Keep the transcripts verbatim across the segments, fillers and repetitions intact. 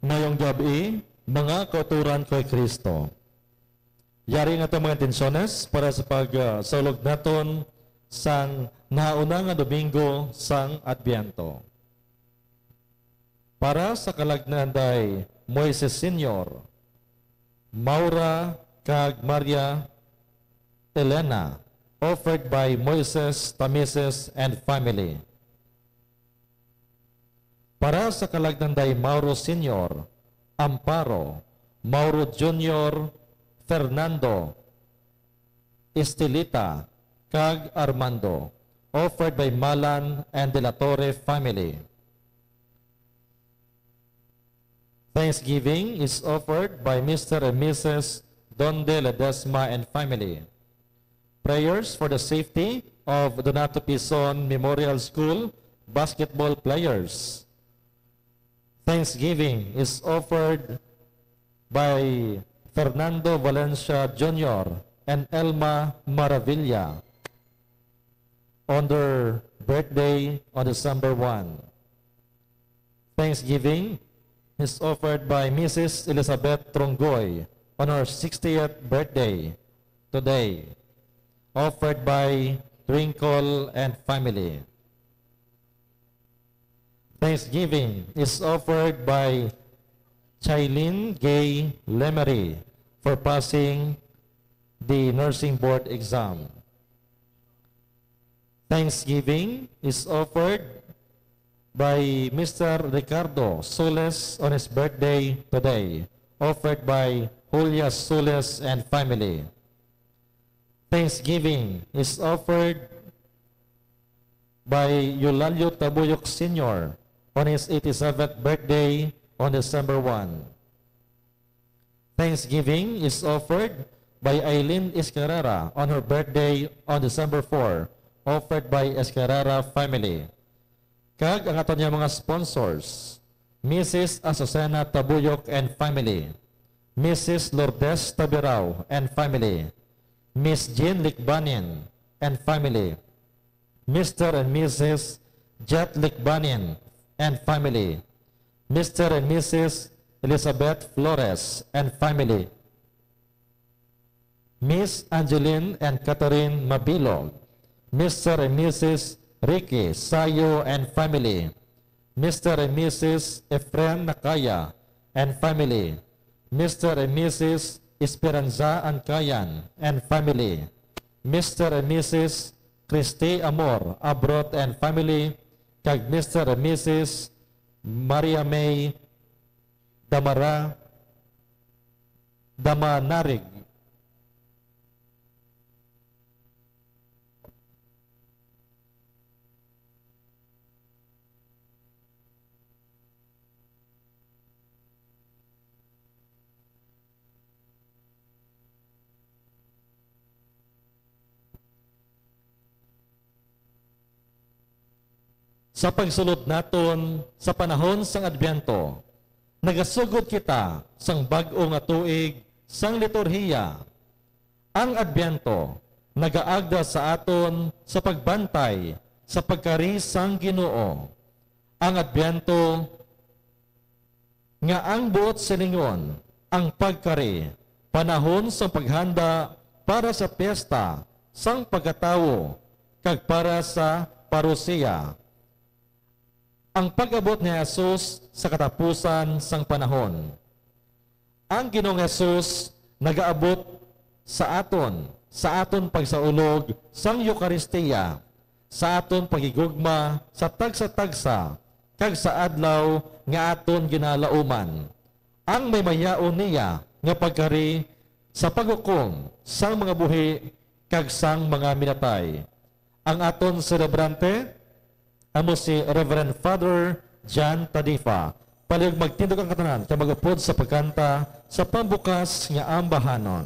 Mayong gab-i, mga kauturan kay Kristo. Yari nga itong mga intensyones para sa pagsaulog naton sang nahauna nga Domingo sang Adbyento. Para sa kalagnan day Moises Senior, Maura kag Maria Elena, offered by Moises Tamises and family. Para sa kalagnan day Mauro Senior, Amparo, Mauro Junior, Fernando, Estelita, kag Armando, offered by Malan and De La Torre family. Thanksgiving is offered by Mister and Missus Donde Ledesma and family. Prayers for the safety of Donato Pizon Memorial School basketball players. Thanksgiving is offered by Fernando Valencia Junior and Elma Maravilla on their birthday on December one. Thanksgiving is offered by Missus Elizabeth Trongoy on her sixtieth birthday today, offered by Twinkle and family. Thanksgiving is offered by Chailin Gay Lemery for passing the nursing board exam. Thanksgiving is offered by Mister Ricardo Soles on his birthday today, offered by Julia Soles and family. Thanksgiving is offered by Eulalio Tabuyok Senior on his eighty-seventh birthday on December one. Thanksgiving is offered by Aileen Escarrera on her birthday on December four, offered by Escarrera family. Kag ang aton nga mga sponsors, Missus Azucena Tabuyok and family, Missus Lourdes Tabirao and family, Miss Jean Licbanin and family, Mister and Missus Jet Licbanin and family, Mister and Missus Elizabeth Flores and family, Miss Angeline and Catherine Mabilog, Mister and Missus Ricky Sayo and family, Mister and Missus Efren Nakaya and family, Mister and Missus Esperanza Ancayan and family, Mister and Missus Christy Amor Abrot and family, kag Mister and Missus Maria May Damara Damanarig. Sa pagsulod naton sa panahon sang Adbyento, nagasugod kita sang bag-o nga tuig sang liturhiya. Ang Adbyento nagaagda sa aton sa pagbantay sa pagkari sang Ginoo. Ang Adbyento nga ang buot silingon, ang pagkari, panahon sang paghanda para sa piyesta sang pagkatawo kag para sa parusiya. Ang pag-abot ni Jesus sa katapusan sang panahon. Ang Ginoong Jesus nagaabot sa aton, sa aton pagsaulog sang Eukaristia, sa aton paghigugma sa tagsa-tagsa, kag sa adlaw nga aton ginalauman, ang may mayaon niya nga pagkari sa paghukom sang mga buhi kag sang mga minatay. Ang aton selebrante amo si Reverend Father John Tadifa. Palihog magtindog ang katanan kag mag-upod sa pagkanta sa pambukas nga ambahanon.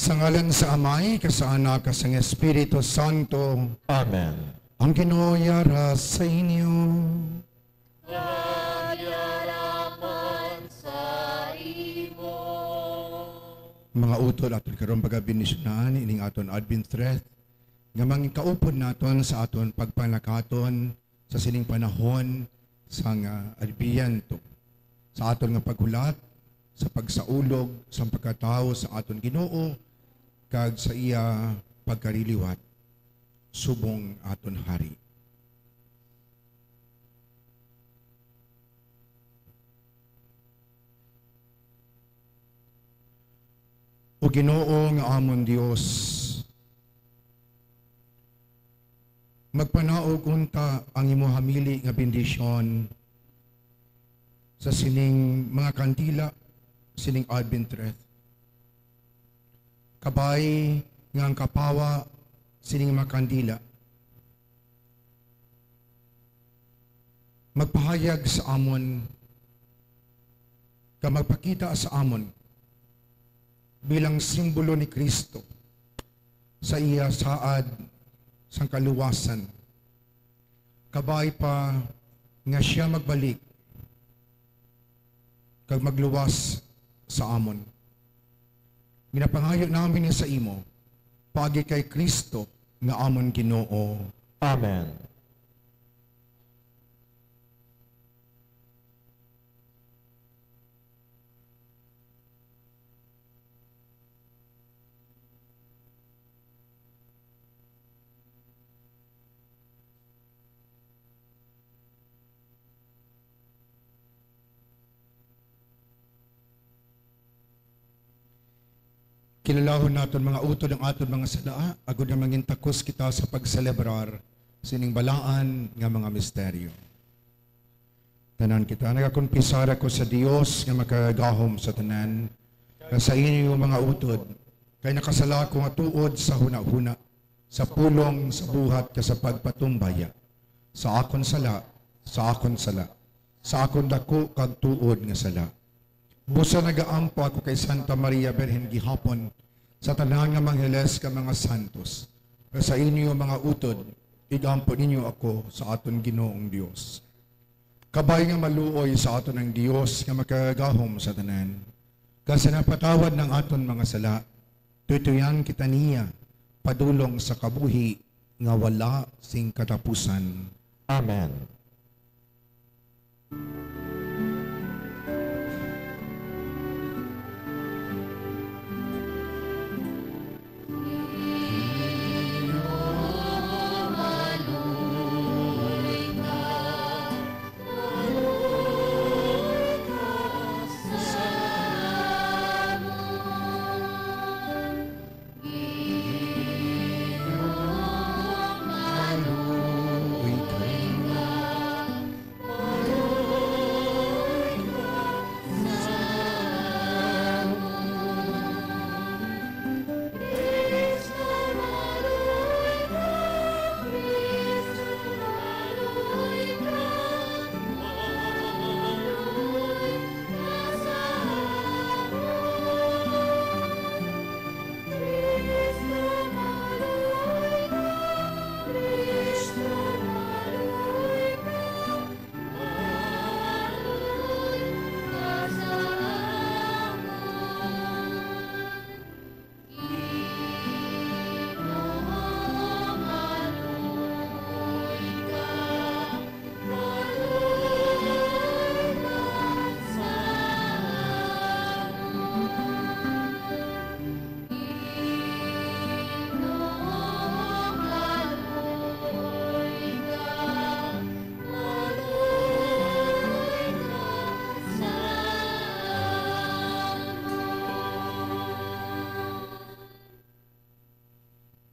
Sa ngalan sa Amay, kag sa Anak, kag sang Espiritu Santo. Amen. Ang Ginoo yara sa inyo. Kag yara man sa imo. Mga utod, aton karon pagabendisyonan ining aton Advent wreath nga mangikaupod naton sa aton pagpanakaton sa sining panahon sang, ah, Adbyento, sa aton nga paghulat sa pagsaulog sang pagkatawo sa aton Ginoo kag sa iya pagkariliwat subong aton Hari. O Ginoo nga amon Dios, magpanaog unta ang imo hamili nga bendisyon sa sining mga kandila sining Advent wreath. Kabay nga ang kapawa sining mga kandila magpahayag sa amon kag magpakita sa amon bilang simbolo ni Cristo sa iya saad sang kaluwasan, kabay pa nga sia magbalik kag magluwas sa amon. Ginapangayo namin ni sa imo, paagi kay Cristo nga amon Ginoo. Amen. Kilalahon naton, mga utod, ang aton mga sala, agod nga mangintakos kita sa pagselebrar sining balaan nga mga misteryo. Tanan kita, nagakumpisar ako sa Dios nga makagahom sa tanan, nga sa inyo, mga utod, kay nakasala ako nga tuod sa hunahuna, sa pulong, sa buhat, kag sa pagpatumbaya. Sa akon sala, sa akon sala, sa akon daku kag tuod nga sala. Busa nagaampo ako kay Santa Maria Birhen gihapon, sa tanan nga mga angeles kag mga santos, nga sa inyo, mga utod, igampo ninyo ako sa aton Ginoong Dios. Kabay nga maluoy sa aton ang Dios nga makagagahom sa tanan, kag sa napatawad ng aton mga sala, tutuyan kita niya padulong sa kabuhi nga wala sing katapusan. Amen.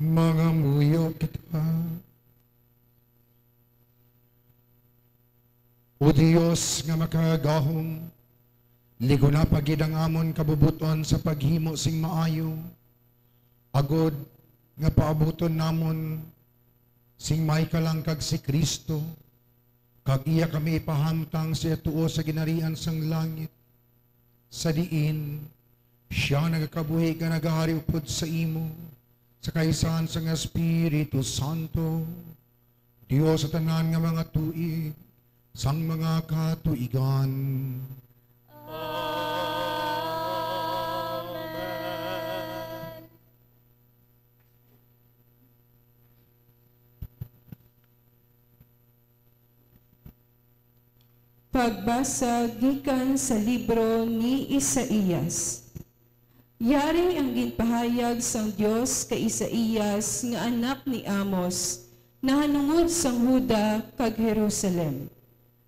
Mangamuyo kita. O Dios nga makagagahom, liguna pa gid ang amon kabubot-on sa paghimo sing maayo, agod nga paabuton namon sing may kalangkag si Cristo, kag iya kami ipahamtang sa iya tuo sa ginharian sang langit, sa diin Sia nagakabuhi nga nagahari upod sa imo, sa kaisahan sang Espiritu Santo, Dios sa tanan nga mga tuig, sang mga katuigan. Amen. Pagbasa gikan sa libro ni Isaias. Yari ang ginpahayag sang Dios kay Isaias nga anak ni Amos nahanungod sang Juda kag Jerusalem.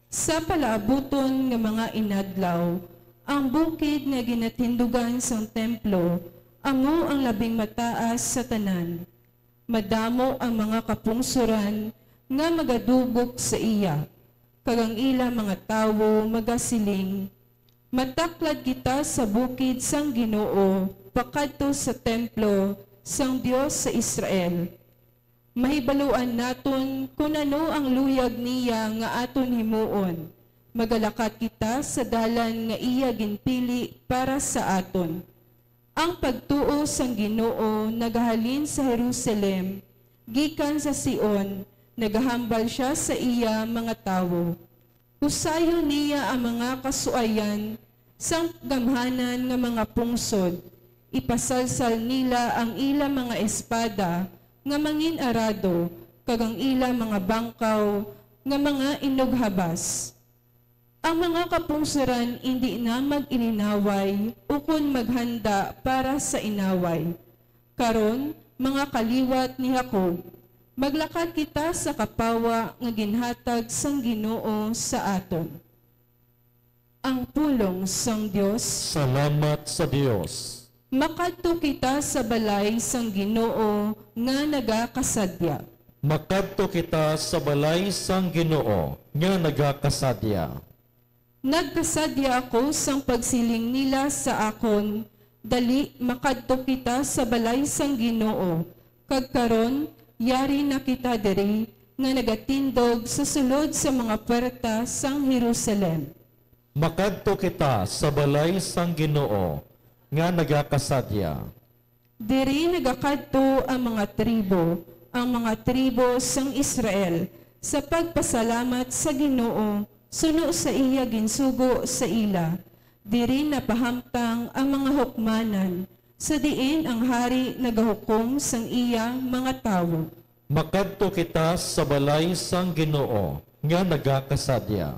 Sa palaabuton nga mga inadlaw, ang bukid nga ginatindugan sang templo amo ang labing mataas sa tanan. Madamo ang mga kapungsoran nga magadubok sa iya, kag ang ila mga tawo magasiling, "Mataklad kita sa bukid sang Ginoo, pakadto sa templo sang Dios sa Israel. Mahibaluan naton kon ano ang luyag niya nga aton himuon. Magalakat kita sa dalan nga iya ginpili para sa aton." Ang pagtuo sang Ginoo nagahalin sa Jerusalem, gikan sa Sion, nagahambal sia sa iya mga tawo. Husayon niya ang mga kasuayan sang gamhanan nga mga pungsod, ipasalsal nila ang ila mga espada nga mangin-arado, kag ang ila mga bangkaw nga mga inughabas. Ang mga kapungsoran indi na mag-ilinaway ukon maghanda para sa inaway. Karon, mga kaliwat ni Jacob, maglakat kita sa kapawa nga ginhatag sang Ginoo sa aton. Ang pulong sang Dios. Salamat sa Dios. Makadto kita sa balay sang Ginoo nga nagakasadya. Makadto kita sa balay sang Ginoo nga nagakasadya. Nagkasadya ako sang pagsiling nila sa akon, "Dali, makadto kita sa balay sang Ginoo." Kag karon, yari na kita diri nga nagatindog sa sulod sa mga puwerta sang Jerusalem. Makadto kita sa balay sang Ginoo nga nagakasadya. Diri nagakadto ang mga tribo, ang mga tribo sang Israel, sa pagpasalamat sa Ginoo suno sa iya ginsugo sa ila. Diri napahamtang ang mga hukmanan, sa diin ang hari nagahukom sang iya mga tawo. Makadto kita sa balay sang Ginoo nga nagakasadya.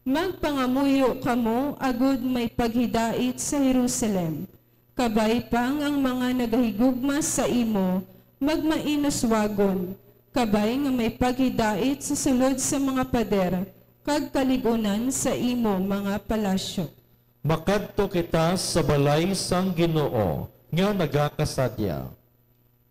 Magpangamuyo kamo agod may paghidait sa Jerusalem, kabay pa nga ang mga nagahigugma sa imo magmainuswagon, kabay nga may paghidait sa sulod sa mga pader kag kalig-unan sa imo mga palasyo. Makadto kita sa balay sang Ginoo nga nagakasadya.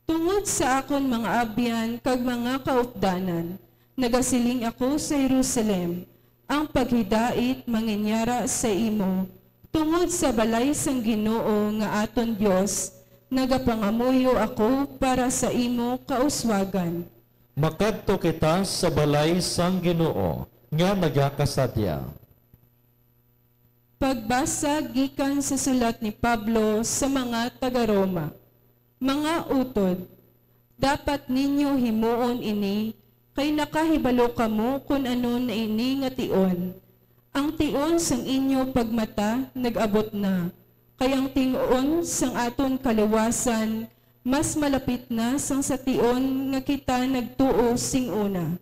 Tungod sa akon mga abyan kag mga kaupdanan, nagasiling ako sa Jerusalem, ang paghidait manginyara sa imo, tungod sa balay sang Ginoo nga aton Dios, nagapangamuyo ako para sa imo kauswagan. Makadto kita sa balay sang Ginoo nga nagakasadya. Pagbasa gikan sa sulat ni Pablo sa mga taga-Roma. Mga utod, dapat ninyo himuon ini, kay nakahibalo kamo kon ano na ini nga tion. Ang tion sang inyo pagmata nag-abot na, kay ang ting-on sang aton kaluwasan mas malapit na sang sa tion nga kita nagtuo sing una.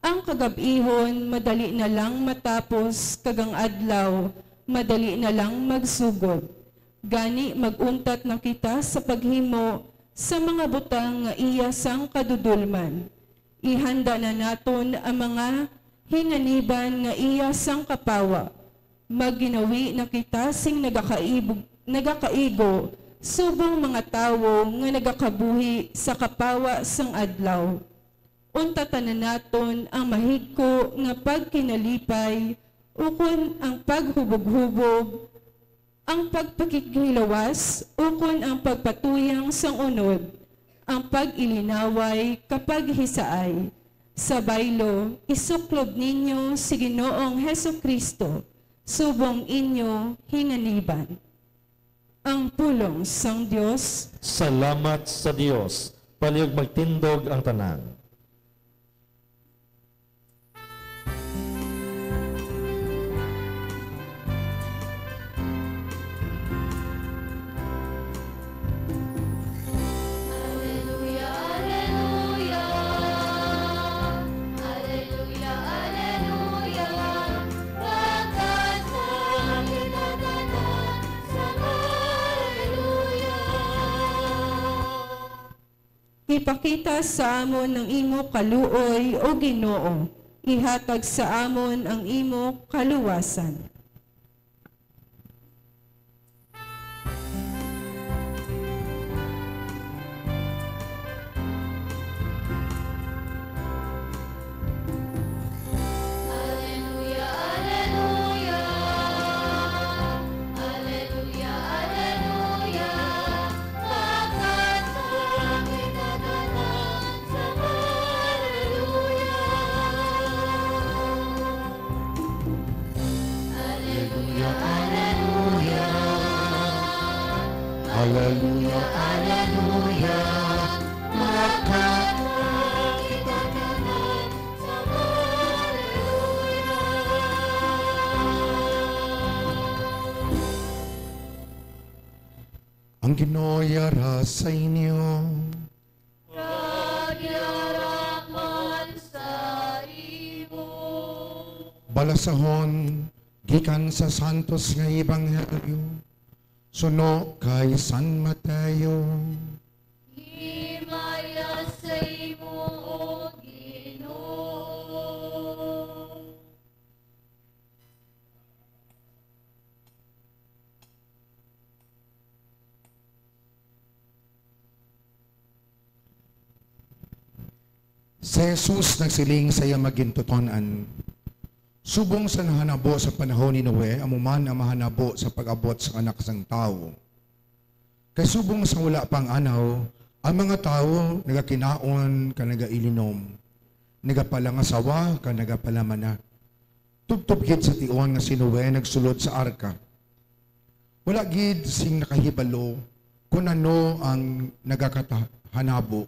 Ang kagab-ihon madali na lang matapos, kag ang adlaw madali na lang magsugod. Gani, mag-untat na kita sa paghimo sa mga butang nga iya sang kadudolman. Ihanda na naton ang mga hinganiban nga iya sang kapawa. Magginawi na kita sing nagakaibog-, nagakaigo subong mga tawo nga nagakabuhi sa kapawa sang adlaw. Untatan na naton ang mahigko nga pagkinalipay ukon ang paghuboghubog, ang pagpakighilawas ukon ang pagpatuyang sang unod, ang pag-ilinaway kapaghisaay. Sa baylo, isuklob ninyo si Ginoong Jesu-Cristo subong inyo hinganiban. Ang pulong sang Dios. Salamat sa Dios. Palihog magtindog ang tanan. Alleluia, alleluia. Alleluia, alleluia. Pagkasakit at tanan sa alleluia. Ipakita sa amon ang imo kaluoy, O Ginoo. Ihatag sa amon ang imo kaluwasan. Alleluia, alleluia. Alleluia, alleluia. Pagkasakit at tanan sa alleluia. Alleluia, alleluia. Alleluia, alleluia. Makakita ka na sa alleluia. Ang Ginoo yara sa inyo. Kag yara man sa imo. Balasahon gikan sa Santos nga Ebanghelyo suno kay San Mateo. Himaya sa imo, O Ginoo. Si Jesus nagsiling sa iya magintuton-an, "Subong sa nahanabo sa panahon ni Noe, amo man ang mahanabo sa pag-abot sa Anak sang Tawo. Kay subong sa wala pa ang anaw, ang mga tawo nagakinaon kag nagailinom, nagapalangasawa kag nagapalamana, tubtob gid sa tion nga si Noe nagsulod sa arka. Wala gid sing nakahibalo kon ano ang nagakatahanabo,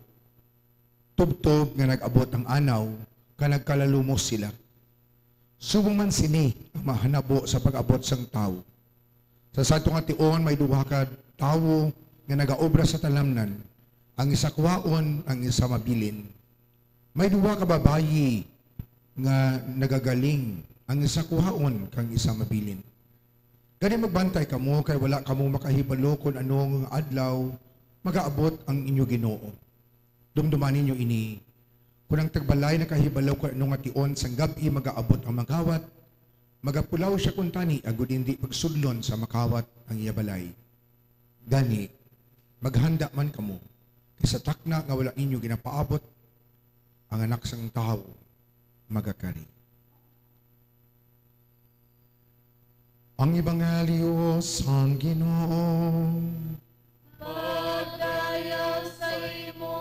tubtob nga nag-abot ang anaw, kag nagkalalumos sila. Subong man sini ang mahanabo sa pag-abot sang tawo. Sa sadto nga tion may duha ka tawo nga nagaobra sa talamnan, ang isa kuhaon, ang isa mabilin. May duha ka babayi nga nagagaling, ang isa kuhaon, kag ang isa mabilin. Gani magbantay kamo, kay wala kamo makahibalo kon ano nga adlaw magaabot ang inyo Ginoo. Dumduma ninyo ini, kon ang tagbalay nakahibalo kon ano nga tion sang gab-i magaabot ang makawat, magapulaw sia kuntani agod indi pagsudlon sa makawat ang iya balay. Gani, maghanda man kamo, kay sa takna nga wala ninyo ginapaabot, ang Anak sang Tawo magakari." Ang Ebanghelyo sang Ginoo. Pagdayag sa imo,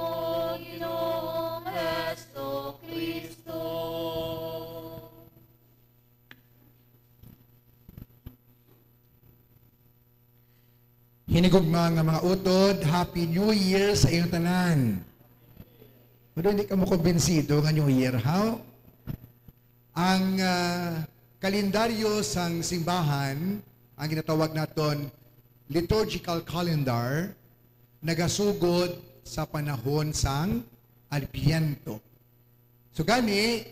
Ginoong Jesu-Cristo. Hinigugma nga mga utod, Happy New Year sa inyong tanan. Pero hindi ka mo kumbinsido nga New Year, how? Ang, ah, kalendaryo sang simbahan, ang ginatawag naton liturgical calendar, nagasugod sa panahon sang Adbyento. So gani,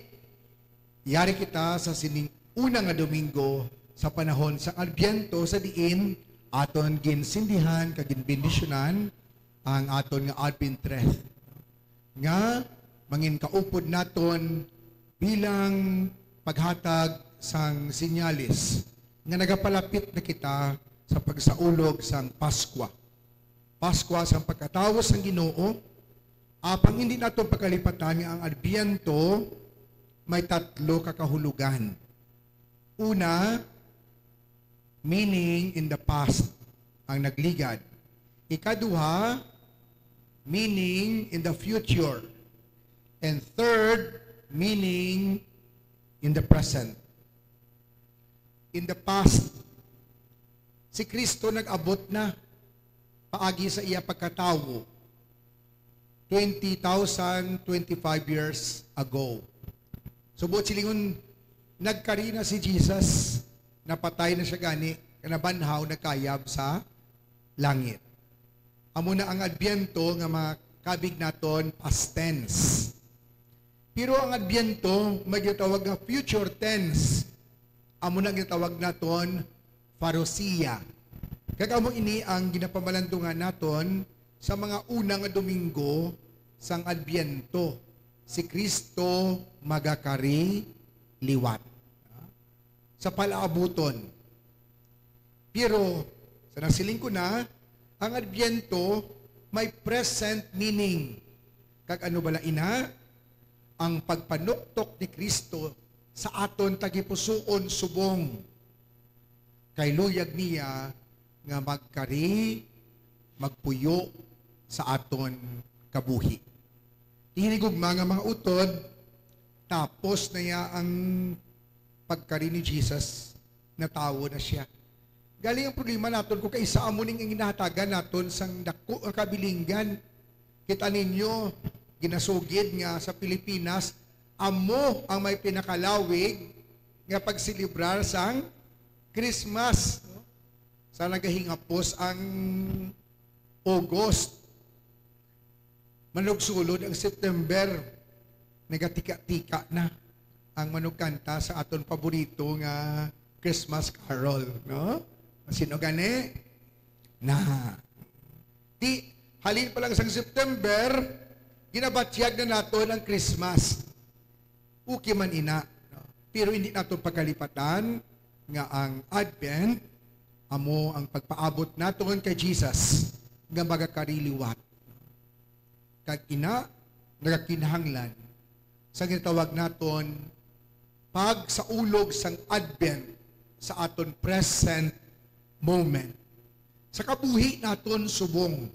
yari kita sa sining una nga Domingo sa panahon sang Adbyento, sa diin aton ginsindihan kag ginbendisyonan ang aton nga Advent wreath, nga mangin kaupod naton bilang paghatag sang senyales nga nagapalapit na kita sa pagsaulog sang Paskwa. Paskwa sang pagkatawo sang Ginoo, apang hindi naton pagkalipatan nga ang Adbyento may tatlo ka kahulogan. Una, meaning in the past, ang nagligad. Ikaduha, meaning in the future. And third, meaning in the present. In the past, si Kristo nag-abot na paagi sa iya pagkatawo twenty thousand twenty-five years ago. So, buot silingon, nagkari na si Jesus, napatay na siya gani, kay nabanhaw, nagkayab sa langit. Amo na ang Adbyento nga makabig naton past tense. Pero ang Adbyento may gitawag nga future tense. Amo na ang gitawag naton parousia. Kag amo ini ang ginapamalandungan naton sa mga una nga Domingo sang Adbyento, si Cristo magakari liwat. Sa palaabuton. Pero, sa nasiling ko na, ang Adbyento may present meaning. Kag ano bala ina? Ang pagpanuktok ni Cristo sa aton tagipusoon subong. Kay luyag niya nga magkari, magpuyo sa aton kabuhi. Hinigugma nga mga utod, tapos na ya ang pagkari ni Jesus, natawo na siya. Galing ang problema naton kung kaisa amo ning ginahatagan naton sang dako nga kabilinggan. Kita ninyo, ginasugid nga sa Pilipinas, amo ang may pinakalawig nga pagselebrar sang Christmas, no? Sa nagahingapos ang August, manugsulod ang September, nagatika-tika na ang manugkanta sa aton paborito nga Christmas carol, no? Sino gani? Na. Di, halin pa lang sang September, ginabatyag na naton ang Christmas. Okay man ina, no? Pero hindi naton pagkalipatan nga ang Advent amo ang pagpaabot naton kay Jesus nga magakari liwat. Kag ina, nagakinahanglan sa ginatawag naton pagsaulog sang Advent sa aton present moment. Sa kabuhi naton subong,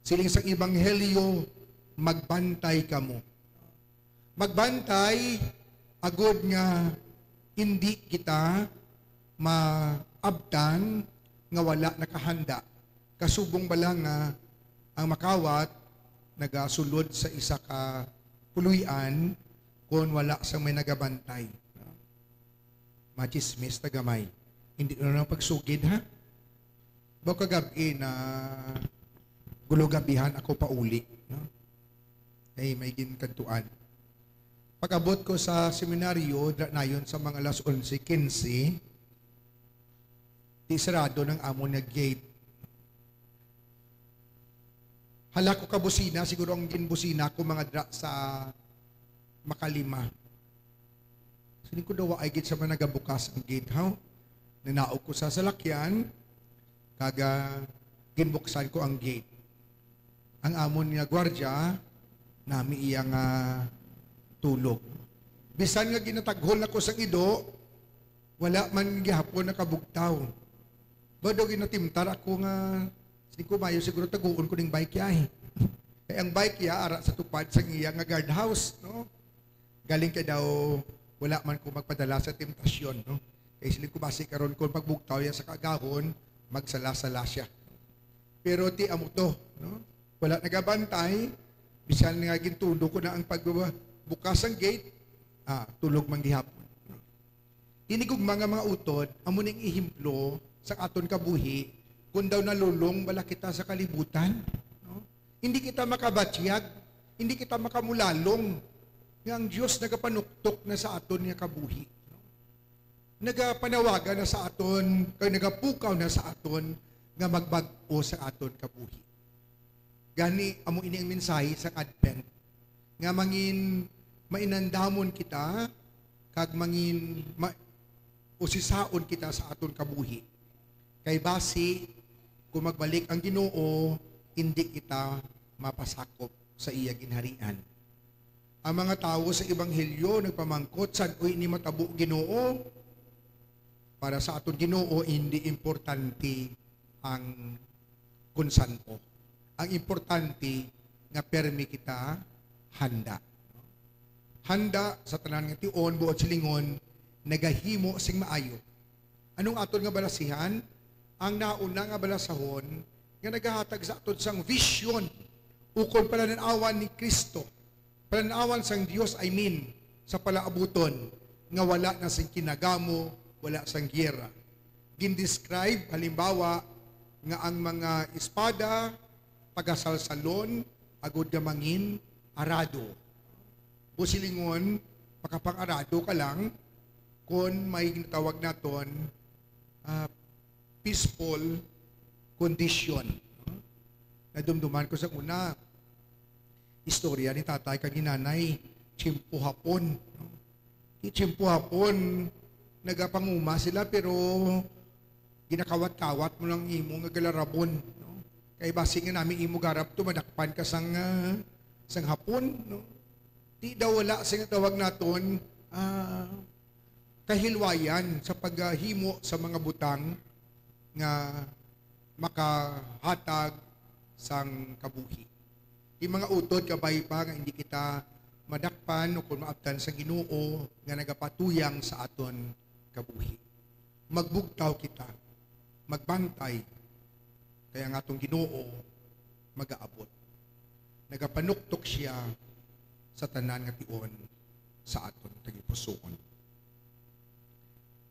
siling sang Ebanghelyo, magbantay kamo. Magbantay agod nga indi kita maabtan nga wala nakahanda. Kasubong bala nga ang makawat nagasulod sa isa ka puloy-an kon wala sang may nagabantay. Machismis ta gamay. Hindi na lang pagsugid, ha? Baw kagab-i na gulugabihan ako pauli, no? Ay, may ginkantuan. Pag-abot ko sa seminaryo, dra nayon sa mga alas onse quince, di sarado ng amon nga gate. Hala ko ka busina, siguro ang ginbusina ko mga dra sa makalima. Siling ko daw, ay gid sa man nagabukas ang gate, haw? Nanaog ko sa salakyan, kag, ah, ginbuksan ko ang gate. Ang amon nga gwardya, nami iya nga tulog. Bisan nga ginataghol na ko sang ido, wala man gihapon nakabugtaw. Ba daw ginatimtar ako nga, siling ko, mayo siguro taguon ko ning bike ya, eh. Kay ang bike ya, ara sa tupad sang iya nga guardhouse, no? Galing kay daw, wala man ko magpadala sa temptasyon, no? Kay siling ko, basi karon kung pagbugtaw ya sa kaagahon, magsala-sala siya. Pero ti amo to, no? Wala nagabantay, bisan nga gintundo ko na ang pagbukas sang gate, ah, tulog man gihapon. Ini gugma nga mga utod, amo ning ehemplo sa aton kabuhi, kung daw nalulong bala kita sa kalibutan, no? Hindi kita makabatyag, hindi kita makamulalong nga ang Dios nagapanuktok na sa aton nga kabuhi, no? Nagapanawagan na sa aton, kag nagapukaw na sa aton nga magbag-o sa aton kabuhi. Gani, amo ini ang mensahe sang Advent, nga mangin mainandamon kita, kag mangin ma-, usisaon kita sa aton kabuhi. Kay basi, kung magbalik ang Ginoo, indi kita mapasakop sa iya ginharian. Ang mga tawo sa Ebanghelyo nagpamangkot, "San-o ini matabo, Ginoo?" Para sa aton Ginoo, hindi importante ang kung san-o. Ang importante nga permi kita handa. Handa sa tanan nga tion, buot silingon, nagahimo sing maayo. Anong aton nga balasihan? Ang nauna nga balasahon nga nagahatag sa aton sang vision ukon palan-awan ni Cristo, palan-awan sang Dios, I mean, sa palaabuton nga wala na sing kinagamo, wala sang giyera. Gindescribe, halimbawa, nga ang mga espada pagasalsalon agud nga mangin arado. Busilingon, makapang-arado ka lang kon may ginatawag naton, ah, peaceful condition. Nadumduman ko sa una, istorya ni tatay kag ni nanay, tiyempo Hapon, no? Di tiyempo Hapon, nagapanguma sila, pero ginakawat-kawat mo lang imo nga galarabon, no? Kay basi nga nami imo garab to, madakpan ka sang, ah, sang Hapon, no? Di daw wala sing tawag naton, ah, kahilwayan sa paghimo sa mga butang nga makahatag sang kabuhi. Di mga utod, kabay pa nga hindi kita madakpan o kung maabtan sa Ginoo nga nagapatuyang sa aton kabuhi. Magbugtaw kita, magbantay, kay ang atong Ginoo magaabot. Nagapanuktok siya sa tanan nga tion sa aton tagipusoon.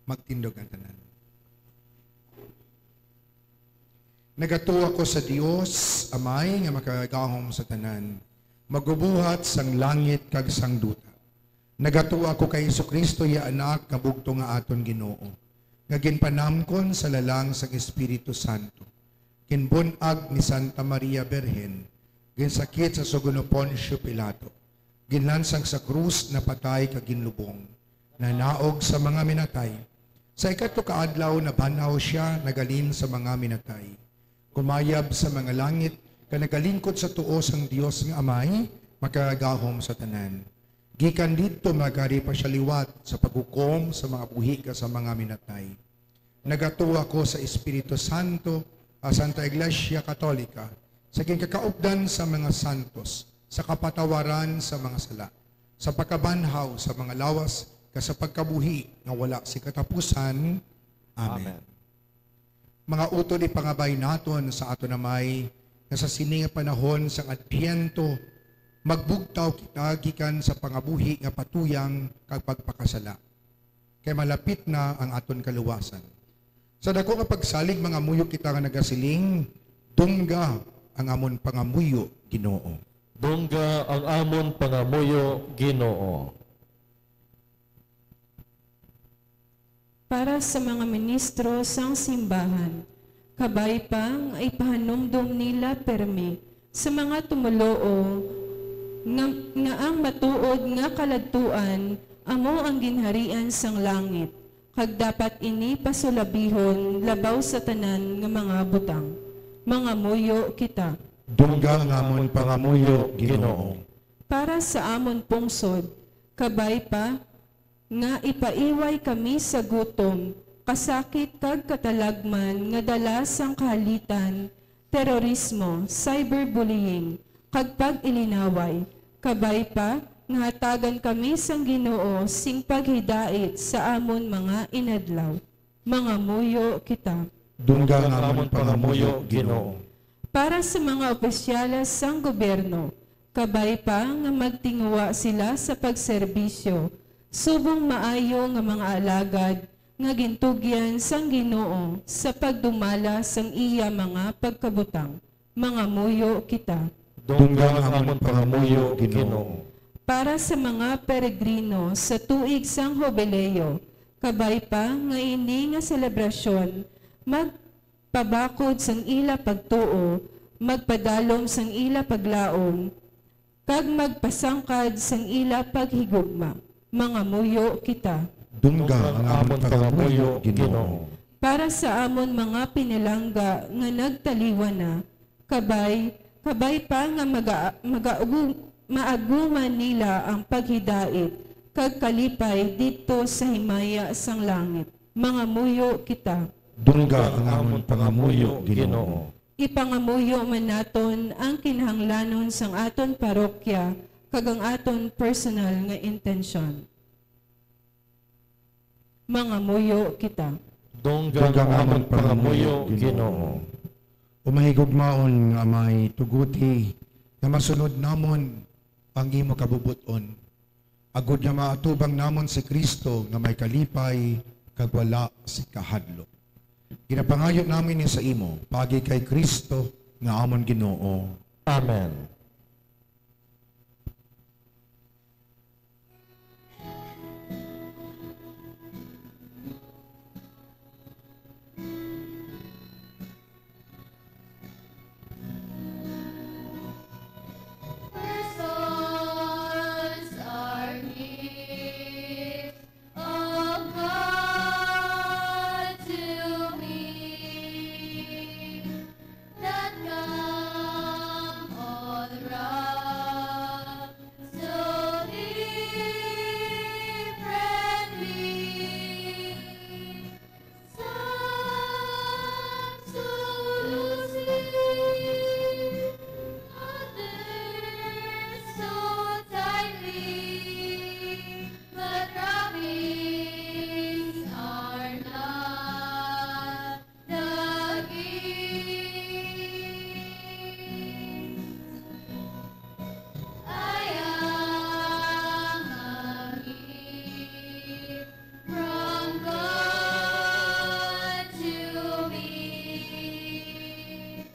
Magtindog ang tanan. Nagatuo ako sa Dios, Amay nga makagagahom sa tanan, magubuhat sang langit kag sang duta. Nagatuo ako kay Jesu-Cristo, iya Anak nga bugtong nga aton Ginoo, nga ginpanamkon sa lalang sang Espiritu Santo, ginbun-ag ni Santa Maria Birhen, ginsakit sa sugo ni Poncio Pilato, ginlansang sa krus, napatay kag ginlubong, nanaog sa mga minatay. Sa ikatlo ka adlaw nabanhaw sia, nagalin sa mga minatay. Kumayab sa mga langit, kag nagalingkod sa tuo sang Dios nga Amay, makagagahom sa tanan. Gikan didto magari pa sia liwat sa paghukom sa mga buhi kag sa mga minatay. Nagatuo ako sa Espiritu Santo, sa Santa Iglesia Katolika, sa ginkakaupdan sa mga santos, sa kapatawaran sa mga sala, sa pagkabanhaw sa mga lawas, kag sa pagkabuhi nga wala sing katapusan. Amen. Amen. Mga utod, ipangabay naton sa aton Amay nga sa sini nga panahon sang Adbyento, magbugtaw kita gikan sa pangabuhi nga patuyang kag pagpakasala, kay malapit na ang aton kaluwasan. Sa daku nga pagsalig, mangamuyo kita nga nagasiling, "Dungga ang amon pangamuyo, Ginoo." Dungga ang amon pangamuyo, Ginoo. Para sa mga ministro sang simbahan, kabay pa nga ipahanumdom nila pirme sa mga tumoluo nga, nga ang matuod nga kaladtuan amo ang ginharian sang langit, kag dapat ini pasulabihon labaw sa tanan nga mga butang. Mangamuyo kita. Dungga ang amon pangamuyo, Ginoo. Para sa amon pungsod, kabay pa nga ipaiway kami sa gutom, kasakit, kag katalagman nga dala sang kahalitan, terorismo, cyberbullying, kag pag-ilinaway. Kabay pa nga hatagan kami sang Ginoo sing paghidait sa amon mga inadlaw. Mangamuyo kita. Dungga ang amon pangamuyo, Ginoo. Para sa mga opisyales sang gobyerno, kabay pa nga magtinguha sila sa pagserbisyo subong maayo nga mga alagad nga gintugyan sang Ginoo sa pagdumala sang iya mga pagkabutang. Mangamuyo kita. Dungga ang amon pangamuyo, Ginoo. Para sa mga peregrino sa tuig sang Jubileo, kabay pa nga ini nga selebrasyon magpabakod sang ila pagtuo, magpadalom sang ila paglaom, kag magpasangkad sang ila paghigugma. Mangamuyo kita. Dungga ang amon pangamuyo, Ginoo. Para sa amon mga pinalangga nga nagtaliwan na, kabay, kabay pa nga maga-, magaugu-, maaguman nila ang paghidait kag kalipay didto sa himaya sang langit. Mangamuyo kita. Dungga ang amon pangamuyo, Ginoo. Ipangamuyo man naton ang kinahanglanon sang aton parokya kag ang aton personal nga intensyon. Mangamuyo kita. Dungga ang amon pangamuyo, Ginoo. O mahigugmaon nga Amay, tuguti nga masunod namon ang imo kabubot-on, agod nga maatubang namon si Cristo nga may kalipay kag wala sing kahadlok. Ginapangayo namon ini sa imo, paagi kay Cristo nga amon Ginoo. Amen. Persons are gifts of God to me, that come all round so differently. Some so loosely, others so tightly, but robins are not the gift. I am a gift from God to me.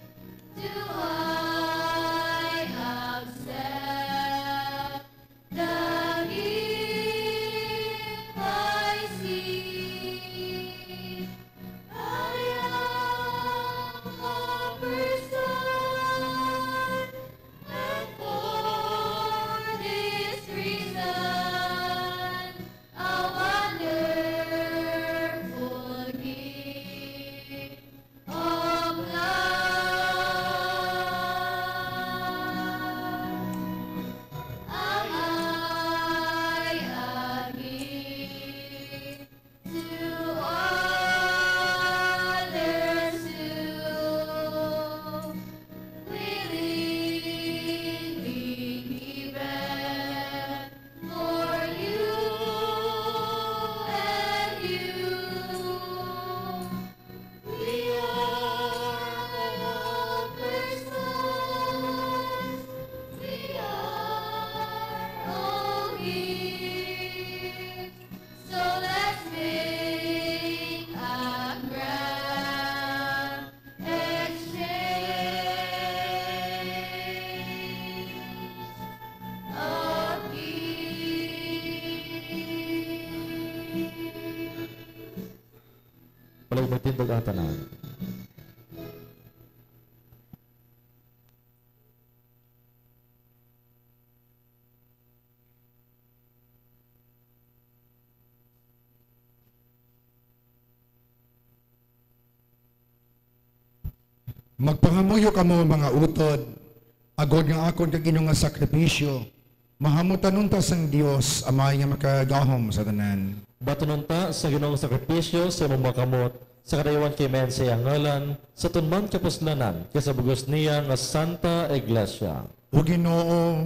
Do I accept the gift I see? I am a person, and for this reason, a wonderful gift of love. Am I a gift to others who willingly given for you and you? We are all persons, we are all gifts. So let's make a grand exchange of gifts. Palay magtindog ang tanan. Magpangamuyo kamo, mga utod, agod nga akon kag inyo nga sakripisyo mahamutan unta sang Dios, Amay nga makagahom sa tanan. Batunon ta sa Ginoo ang sakripisyo sa imong mga kamot, sa kadayuhan kay mayan sa iya ngalan, sa aton man kapuslanan, kag sa bug-os niya nga Santa Iglesia. O Ginoo,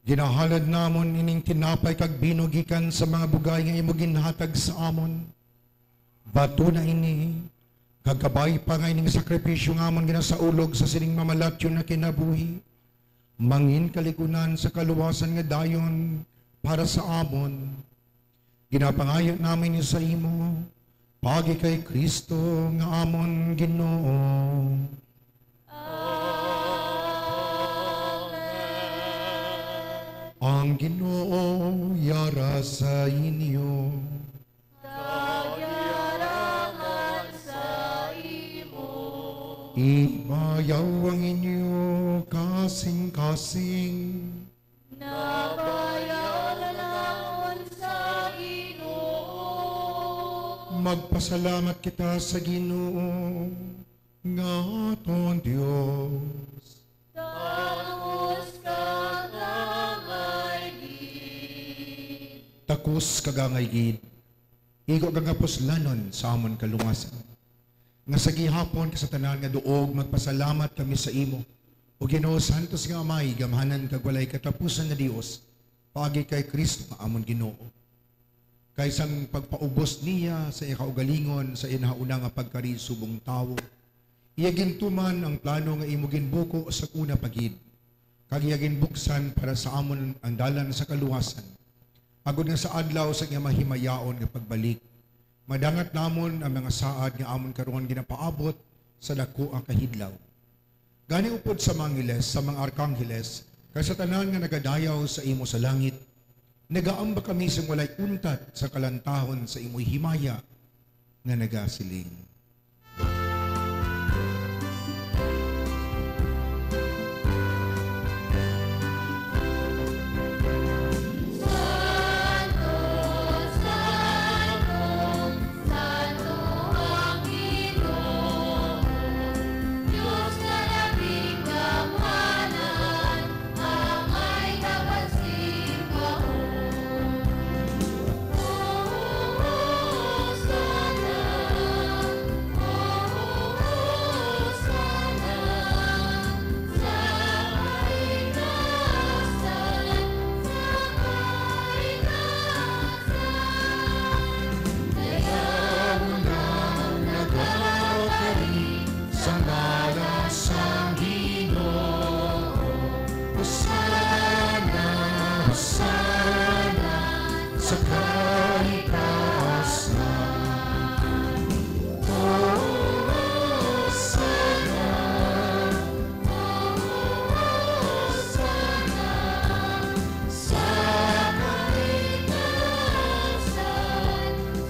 ginahalad namon ining tinapay kag bino gikan sa mga bugay nga imo ginhatag sa amon. Batuna ini, kag kabay pa nga ining sakripisyo nga amon ginasaulog sa sining mamalatyon nga kinabuhi, mangin kalig-unan sa kaluwasan nga dayon para sa amon. Ginapangayo namon ini sa imo, paagi kay Cristo nga amon Ginoo. Amen. Ang Ginoo yara sa inyo. Kag yara man sa imo. Ibayaw ang inyo kasing-kasing. Nabayaw namon sa Ginoo. Magpasalamat kita sa Ginoo nga aton Dios. Takos kag angay gid. Takos kag angay gid. Igo kag nga puslanon sa amon kaluwasan, nga sa gihapon kag sa tanan nga duog magpasalamat kami sa imo, O Ginoo, santos nga Amay, gamhanan kag walay katapusan nga Dios, paagi kay Cristo nga amon Ginoo. Kay sang pagpaubos niya sa iya kaugalingon sa iya nahauna nga pagkari subong tawo, Iya gintuman ang plano nga imo ginbuko sa una pa gid, kag iya ginbuksan para sa amon ang dalan sa kaluwasan, agod nga sa adlaw sa iya mahimayaon nga pagbalik, madangat namon ang mga saad nga amon karon ginapaabot sa daku nga kahidlaw. Gani, upod sa mga angeles, sa mga arkangheles, kag sa tanan nga nagadayaw sa imo sa langit, nagaamba kami sing walay untat sa kalantahon sa imo himaya nga nagasiling: Sa ngalan sang Ginoo, Hosana, Hosana sa kaitaasan. Hosana, Hosana sa kaitaasan,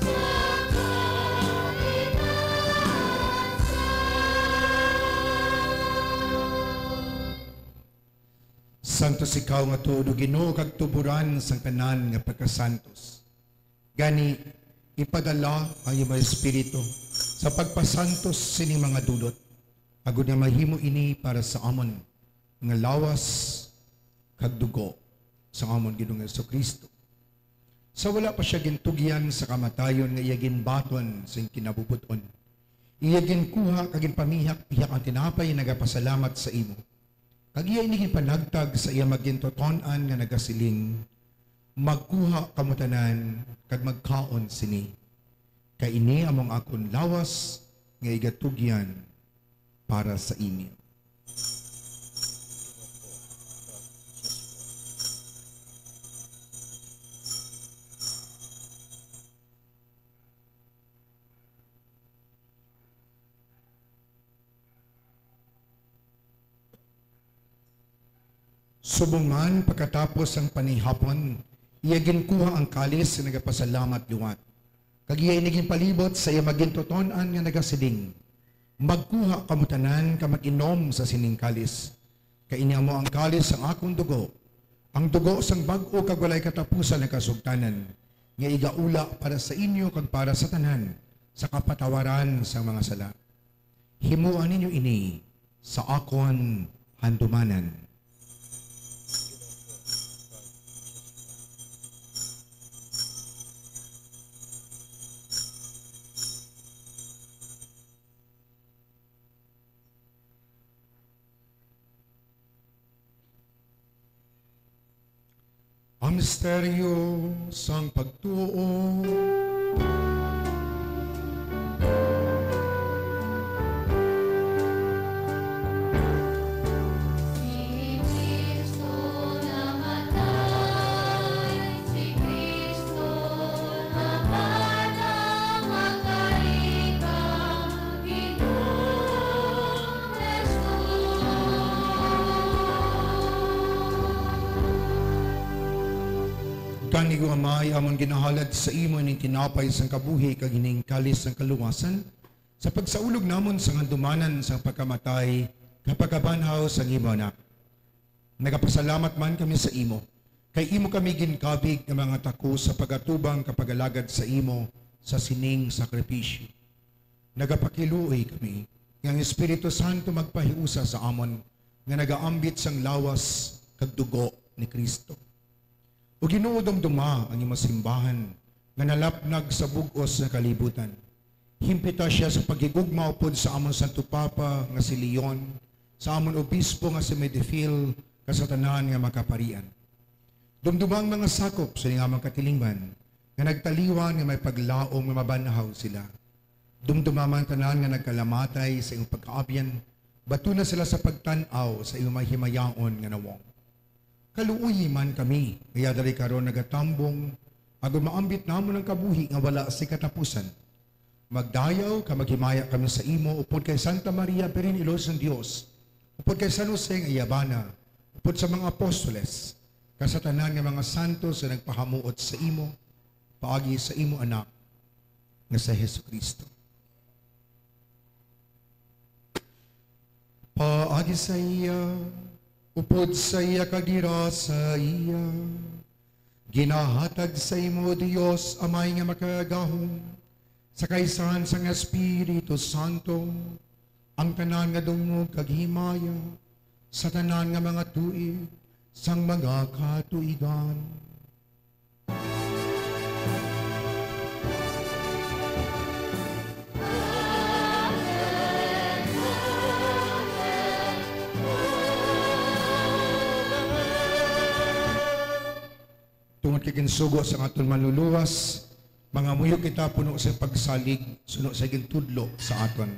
sa kaitaasan. Santos ikaw nga tuod, O Ginoo, kag tuboran sang tanan nga pagkasantos. Gani, ipadala ang imo Espiritu sa pagpasantos sini mga dulot, agod nga mahimo ini para sa amon nga lawas kag dugo sang amon Ginoong Jesu-Cristo. Sa wala pa sia gintugyan sa kamatayon nga iya ginbaton sing kinabubot-on, iya ginkuha kag ginpamihak-pihak ang tinapay, nagapasalamat sa imo, kag iya ini ginpanagtag sa iya magintuton-an nga nagasiling: Magkuha kamo tanan kag magkaon sini, kay ini amo ang akon lawas nga igatugyan para sa inyo. Subong man, pagkatapos sang panihapon, iya ginkuha ang kalis, nagapasalamat liwat, kag iya ini ginpalibot sa iya magintuton-an nga nagasiling: Magkuha kamo tanan kag mag-inom sa sining kalis, kay ini amo ang kalis sang akon dugo, ang dugo sang bag-o kag walay katapusan nga kasugtanan, nga igaula para sa inyo kag para sa tanan sa kapatawaran sang mga sala. Himoa ninyo ini sa akon handumanan. Ang misteryo sang pagtuo. Si Cristo namatay, si Cristo namatay, magkari ka, Ginoong Jesus. Gani, O Amay, amon ginahalad sa imo ining tinapay sang kabuhi kag ining kalis sang kaluwasan, sa pagsaulog namon sang handumanan sang pagkamatay kag pagkabanhaw sang imo Anak. Nagapasalamat man kami sa imo, kay imo kami ginkabig nga mga tako sa pag-atubang kag pag-alagad sa imo sa sining sakripisyo. Nagapakiluoy kami nga ang Espiritu Santo magpahiusa sa amon nga nagaambit sang lawas kag dugo ni Cristo. O Ginoo, dumduma ang imo simbahan nga nalapnag sa bug-os nga kalibutan. Himpita sia sa paghigugma upod sa amon Santo Papa nga si Leon, sa amon Obispo nga si Medefil, kag sa tanan nga mga kaparian. Dumduma ang mga sakop sa iyang mga katilingban nga nagtaliwan nga may paglaom nga mabanhaw sila. Dumduma man tanan nga nagkalamatay sa imong pagkaabyan, batuna sila sa pagtan-aw sa imong mahimayaon nga nawong. Kaluoyi man kami nga yadali karon nagatambong, agod maambit namon ang kabuhi nga wala sing katapusan. Magdayaw kag maghimaya kami sa imo upod kay Santa Maria, Birhen Iloy sang Dios, upod kay San Jose nga iya bana, upod sa mga apostoles, kag sa tanan nga mga santos nga nagpahamuot sa imo, paagi sa imo Anak nga si Jesu-Cristo. Paagi sa iya, upod sa iya, kag gira sa iya, ginahatag sa imo, Dios Amay nga Makagagahom, sa kaisahan sang Espiritu Santo, ang tanan nga dungog kag himaya sa tanan nga mga tuig sang mga katuigan. Tungod kay ginsugo sang aton Manluluwas, mangamuyo kita puno sa pagsalig suno sa gintudlo sa aton.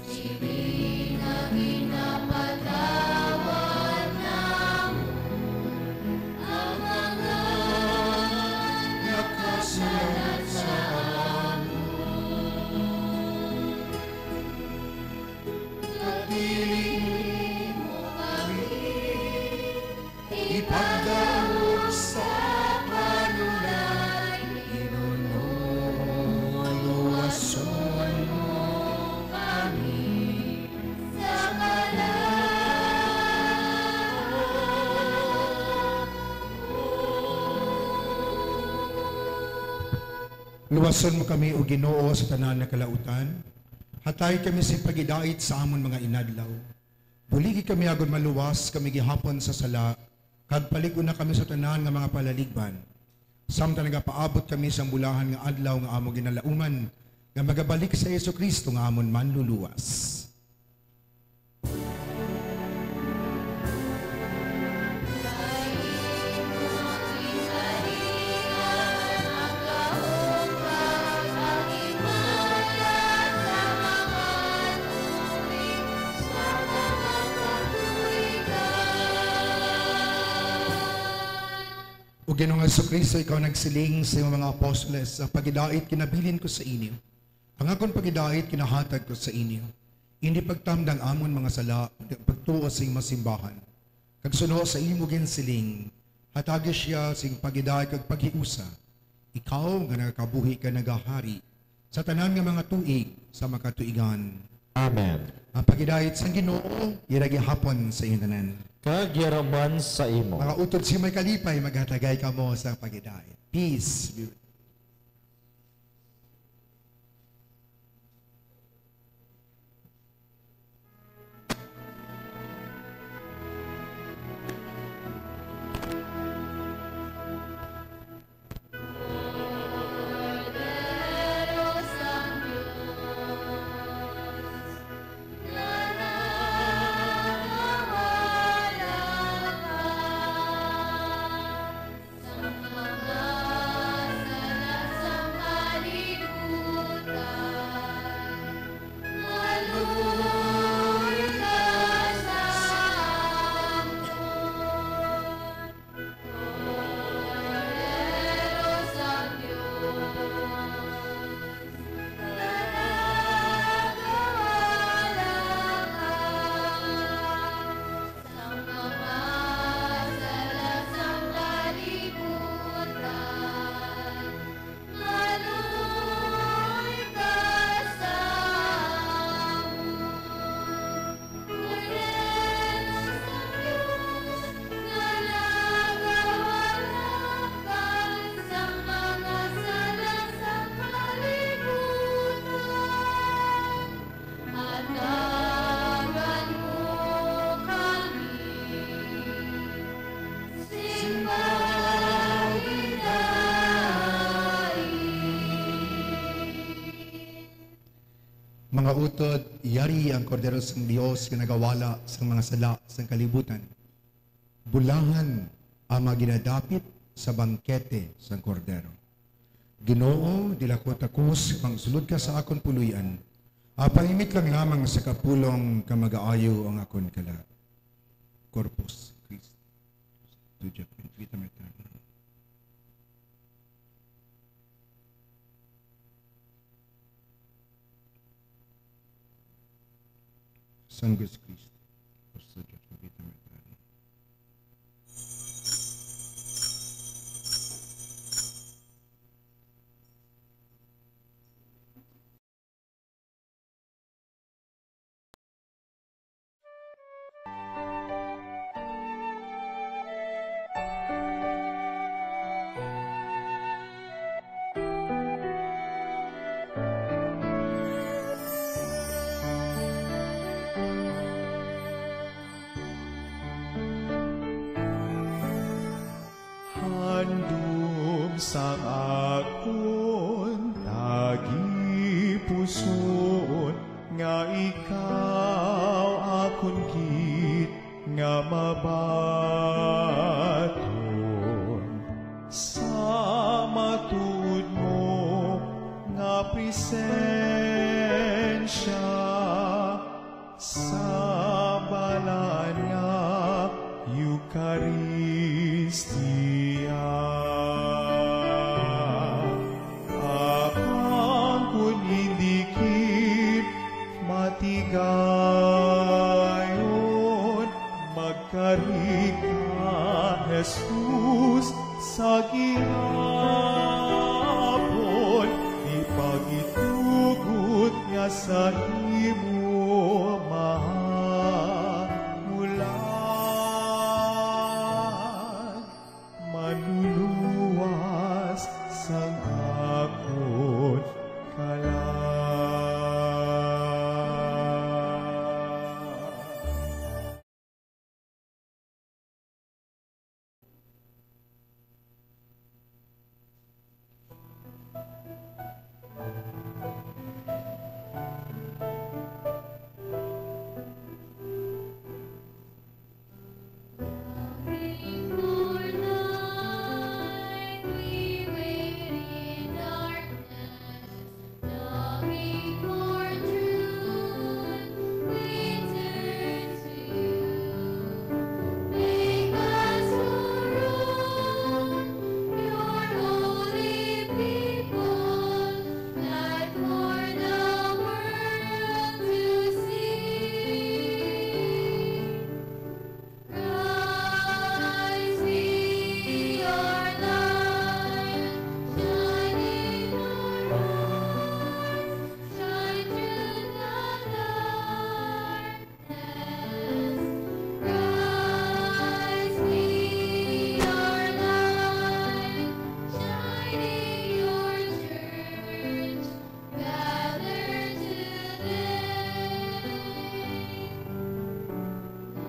Sini nga ginapatawad namon ang mga nakasalat sa amon. Kag dili mo kami ipagdaog sa panulay, Ginoo, luwason mo kami sa kalaut. Luwason mo kami, O Ginoo, sa tanan nga kalautan. Hatayi kami sing paghidait sa amon mga inadlaw. Buligi kami agod maluwas kami gihapon sa sala, kag palig-on na kami sa tanan nga mga palaligban, samtang nagapaabot kami sang bulahan nga adlaw nga amon ginalauman, nga magabalik si Jesu-Cristo nga amon Manluluwas. O Ginoong Jesu-Cristo, ikaw nagsiling sa imong mga apostoles, "Ang paghidait ginabilin ko sa inyo, ang akon paghidait ginahatag ko sa inyo. Indi pagtamda ang amon mga sala, kundi ang pagtuo sa imong simbahan." Kag suno sa imo ginsiling, hatagi sia sing paghidait kag paghiusa, ikaw nga nagakabuhi kag nagahari sa tanan nga mga tuig sa mga katuigan. Amen. Ang paghidait sang Ginoo, yara gihapon sa inyo tanan. Kag yara man sa imo. Mga utod sa may kalipay, maghatagay kamo sa paghidait. Peace be with you. Mga utod, yari ang Kordero sang Dios nga nagawala sang mga sala sang kalibutan. Bulahan ang mga ginadapit sa bangkete sang Kordero. Ginoo, dili ako takos nga magsulod ka sa akon puloy-an, apan imit lang lamang sa kapulong ka magaayo ang akon kalag. Corpus Christi, Resurrectione et Vita Aeternam. Sangue Christi, Resurrectione et Vita Aeternam. Handom sang akon tagipusoon nga ikaw akon gid nga mabaton sa matuod mo nga presensya sa balaan nga Eukaristia. Apan kon indi gid matigayon, magkari ka, Jesus, sa gihapon, di pagitugot nga sa imo mahamulag, manluluwas sang akon kalag. Longing for truth, we turn to you. Make us your own, your holy people, light for the world to see. Christ be our light, shine in our hearts, shine through the darkness. Christ be our light, shine in your church. Gather today,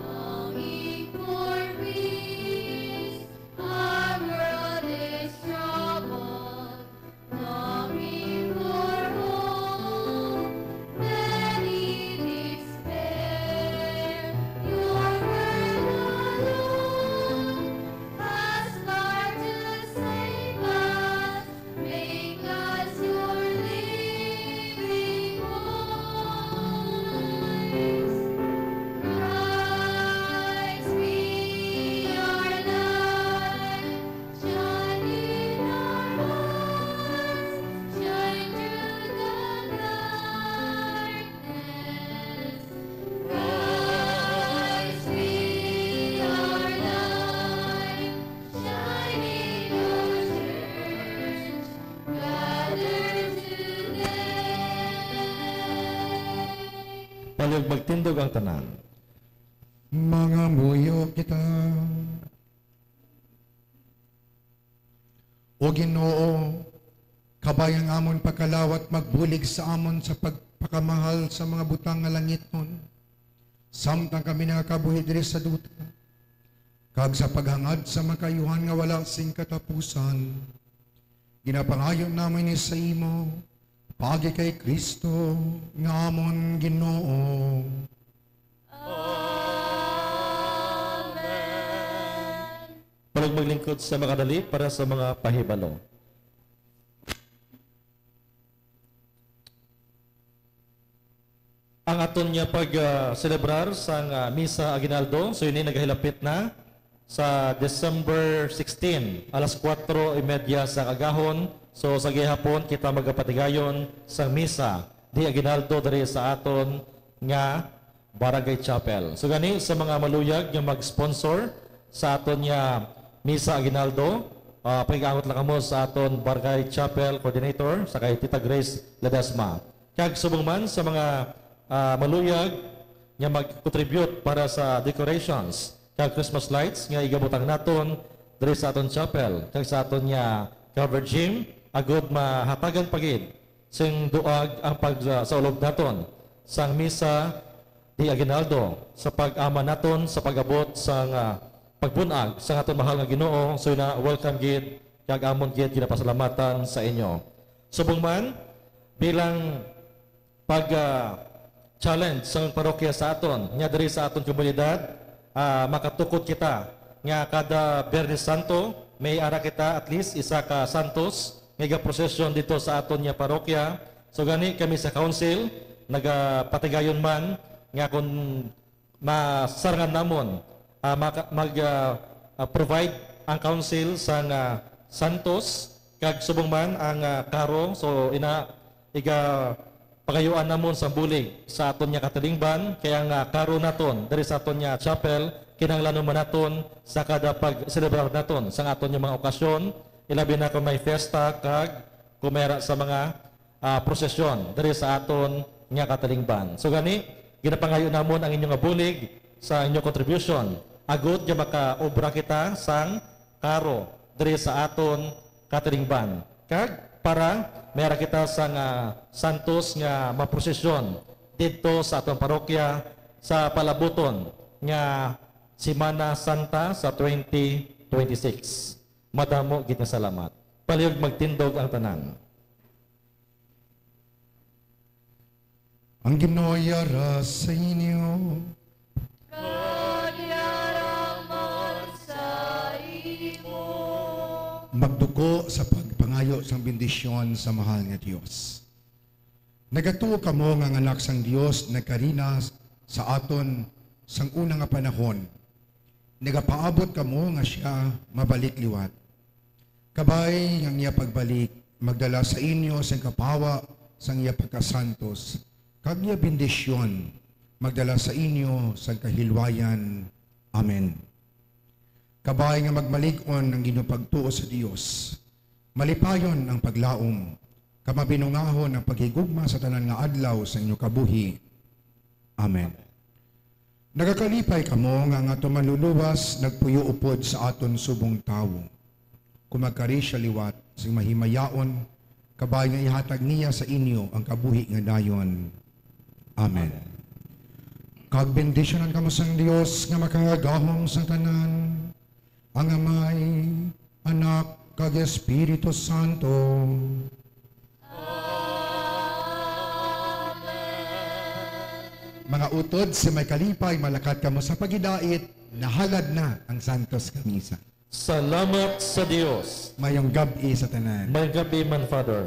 longing for peace. Our world is troubled, longing for hope. Many despair. Your word alone has power to save us. Make us your living voice. Christ be our light, shine in our hearts, shine through the darkness. Christ be our light, shine in your church, gather today. Palihog magtindog ang tanan. Mangamuyo kita. O Ginoo, kabay ang amon pagkalawat magbulig sa amon sa pagpakamahal sa mga butang nga langitnon, samtang kami nagakabuhi diri sa duta, kag sa paghangad sa mga kaayuhan nga wala sing katapusan. Ginapangayo namon ini sa imo, Paagi kay Kristo nga amon Ginoo. Palog maglingkod sa makadali para sa mga pahibalo. Ang aton nga pag-celebrar sang ah, Misa Aguinaldo, so ini nagahilapit na sa December sixteen, alas kuwatro y media sa kagahon. So sa gihapon kita magapatigayon sang Misa di Aguinaldo diri sa aton nga Barangay Chapel. So gani sa mga maluyag nga mag-sponsor sa aton nga Misa Aguinaldo, ah, pakigaangot lang kamo sa aton Barangay Chapel Coordinator sa kay Tita Grace Ledesma. Kag subong man sa mga ah, maluyag nga mag-contribute para sa decorations kag Christmas lights nga igabutang naton diri sa aton chapel kag sa aton nga covered gym, agud mahatagan pa gid sing duag ang pagsaulog naton sang Misa di Aguinaldo sa pag-ama naton sa pag-abot sang ah, pagbun-ag sang aton mahal nga Ginoo. So ina, welcome gid kag amon gid ginapasalamatan sa inyo. Subong man, bilang pag ah, challenge sang parokya sa aton nga diri sa aton komunidad, ah, makatukod kita nga kada Biyernes Santo may ara kita at least isa ka santos nga igaprosesyon dito sa aton nga parokya. So gani kami sa council nagapatigayon man nga kung masarangan namon ah, maka- mag ah, ah, provide ang council sang ah, santos kag subong man ang ah, karo. So ina iga pagayuan namon sang bulig sa aton nga katilingban kay ang ah, karo naton diri sa aton nga chapel kinahanglanon man naton sa kada pag-celebrar naton sang aton nga mga okasyon, ilabi na kung may fiesta kag kumera sa mga ah, prosesyon diri sa aton nga katilingban. So gani, ginapangayo namon ang inyo nga bulig sa inyo contribution agud nga makaobra kita sang karo diri sa aton katilingban. Kag para mayara kita sang ah, santos nga maprosesyon didto sa aton parokya sa palabuton nga Semana Santa sa twenty twenty-six. Madamo gid nga salamat. Palihog magtindog ang tanan. Ang Ginoo yara sa inyo. Kag yara man sa imo. Magduko sa pagpangayo sang bendisyon sa mahal nga Dios. Nagatuo kamo nga ang Anak sang Dios nagkari na sa aton sang una nga panahon. Nagapaabot kamo nga sia mabalik liwat. Kabay nga ang iya pagbalik magdala sa inyo sang kapawa sang iya pagkasantos, kag iya bendisyon magdala sa inyo sang kahilwayan. Amen. Kabay nga magmalig-on ang inyo pagtuo sa Dios, malipayon ang paglaom, kag mabinungahon ang paghigugma sa tanan nga adlaw sa inyo kabuhi. Amen. Nagakalipay kamo nga ang aton Manluluwas nagpuyo upod sa aton subong tawo. Kung magkari sia liwat sing mahimayaon, kabay nga ihatag niya sa inyo ang kabuhi nga dayon. Amen. Kag bendisyonan kamo sang Dios nga makagagahom sang tanan, ang Amay, Anak, kag Espiritu Santo. Mga utod sa may kalipay, malakat kamo sa paghidait, nahalad na ang Santos nga Misa. Salamat sa Dios. Mayong gab-i sa tanan. May gabi man, Father.